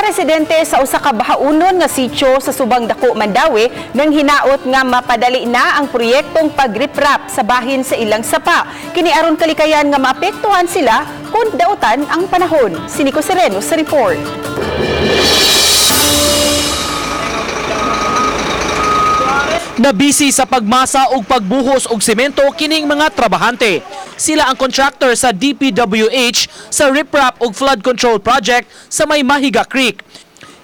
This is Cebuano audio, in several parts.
Mga residente sa usa ka bahaunon nga sitio sa Subang Dako, Mandaue, nang hinaot nga mapadali na ang proyektong pagriprap sa bahin sa ilang sapa. Kini aron kalikayan nga maapektuhan sila kung dautan ang panahon. Si Nico Sereno sa report. Nabisi sa pagmasa ug pagbuhos og semento kining mga trabahante. Sila ang contractor sa DPWH sa riprap ug flood control project sa may Mahiga Creek.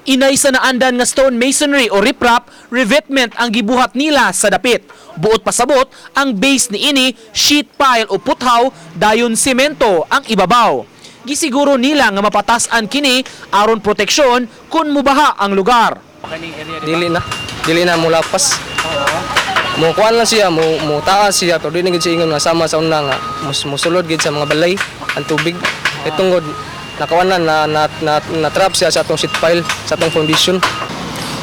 Inay sa naandan nga stone masonry o riprap, revetment ang gibuhat nila sa dapit. Buot pasabot, ang base niini sheet pile o puthaw, dayon semento ang ibabaw. Gisiguro nila nga mapatas-an kini aron proteksyon kung mubaha ang lugar. Dili na. Dili na mulapas. Mo kuan lang siya, mo mo taas siya pero dili na gid siya ingon nga sama sa una nga mus musulod gid sa mga balay ang tubig. Kay tungod nakawan na na, na, na, na trap siya sa atong sheet pile, sa atong foundation.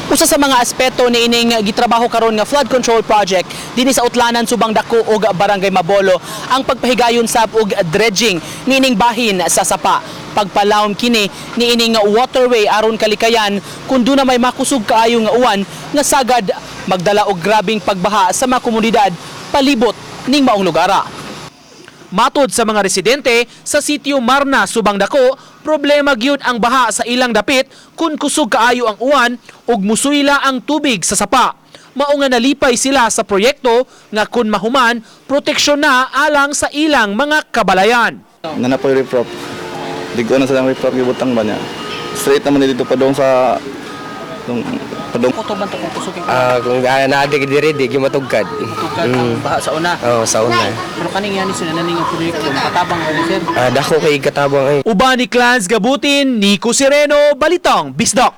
Usa sa mga aspeto ni ining gitrabaho karon nga flood control project dinhi sa Utlanan, Subang Dako ug Barangay Mabolo ang pagpahigayon sab og dredging niining bahin sa sapa. Pagpalawom kini niining waterway aron kalikayan kun duna may makusog kaayo nga uwan nga sagad magdala og grabeng pagbaha sa mga komunidad palibot ning maong lugara. Matod sa mga residente sa sitio Marna, Subang Dako, problema gyud ang baha sa ilang dapit kung kusog kaayo ang uwan ug musuyla ang tubig sa sapa. Mao nga nalipay sila sa proyekto nga kun mahuman, proteksyon na alang sa ilang mga kabalayan. Nana po yung riprap. Di ko na sa lang riprap gibutang ba niya. Straight naman dito padong sa dong padong. Ah, kung naa di diri di gyud matugkad. Baha sa una. Oh, sa una. Pero kaning yani sila naning proyekto makatabang sir. Ah, dako kay katabang ay. Uban ni Clans Gabutin, Nico Sereno, Balitang Bisdak.